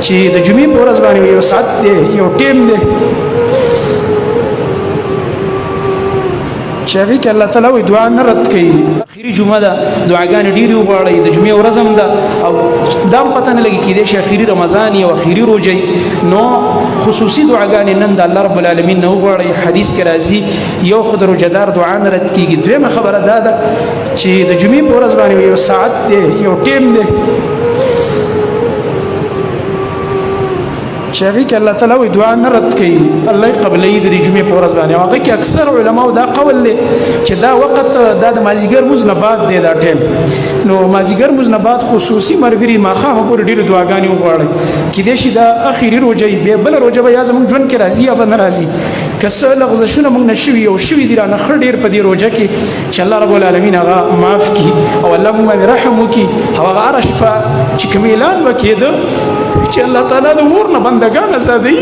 چې د جمعې په ورځ باندې یو ساعت دی، یو ټیم دی چې هغه کې الله تعالی وی دعا نه رد کوي. اخیری جمعه ده، دعاګانې ډېرې وغواړئ. د جمعې ورځ هم ده او دا هم پته نه لګي کېدای شي اخیری رمضان او اخیری روژه، نو خصوصي دعاګانې نن د الله رب العالمین نه وغواړئ. حدیث کې راځي، یو خو د روژهدار دعا نه رد کېږي. دویمه خبره دا ده چې د جمعې په ورځ باندې یو ساعت دی، یو ټیم دی چې هغه کې الله تعالی وی دعا نه رد کوي، الله یې قبلوي د جمعې په ورځ باندې. هغه کې اکثر علماو دا قول دی چې دا وخت دا د مازیګر موز نه بعد دی دا ټیم، نو مازیګر موز نه بعد خصوصي مرګري ماښام پورې ډېرې دعاګانې وغواړي. کېدای شي دا اخري روژه وي، بیا بله روژه به یا زموږ ژوند کې راځي یا به نه راځي. که څه لغزشونه موږ نه شوي او شوي دي رانه ښه ډېر په دې روژه کې، چې الله رب العالمین هغه معاف کړي او الله موږ باندې رحم وکړي. او هغه هره شپه چې کوم اعلان به کېده چې الله تعالی د اور نه بندګان ازادوي،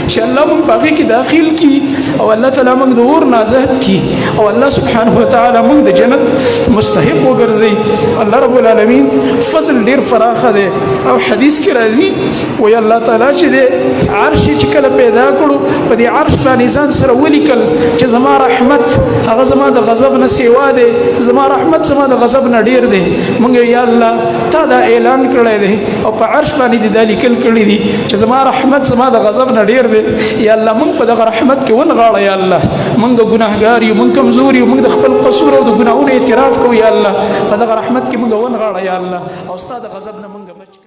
چې الله موږ په هغې کې داخل کړي او الله تعالی موږ د اور نه آزاد کړي او الله سبحانه وتعالی موږ د جنت مستحق وګرځي. الله رب العالمین فضل ډېر فراخه دی او حدیث کې راځي، وی الله تعالی چې دی عرش چې کله پیدا کړو، په دې عرش باندې ځان سره ولیکل چې زما رحمت هغه زما د غضب نه سیوا دی، زما رحمت زما د غضب نه ډیر دی. مونږ یا الله تا دا اعلان کړی دی او په عرش باندې دې دا لیکل کړی دی چې زما رحمت زما د غضب نه ډیر دی، یا الله مونږ په دغه رحمت کې ونغاړه. یا الله مونږ ګناهګار یو، مونږ کمزور یو، مونږ د خپل قصور او د ګناهونو اعتراف کوو. یا الله په دغه رحمت کې مونږ ونغاړه یا الله، او ستا د غضب نه مونږ بچ.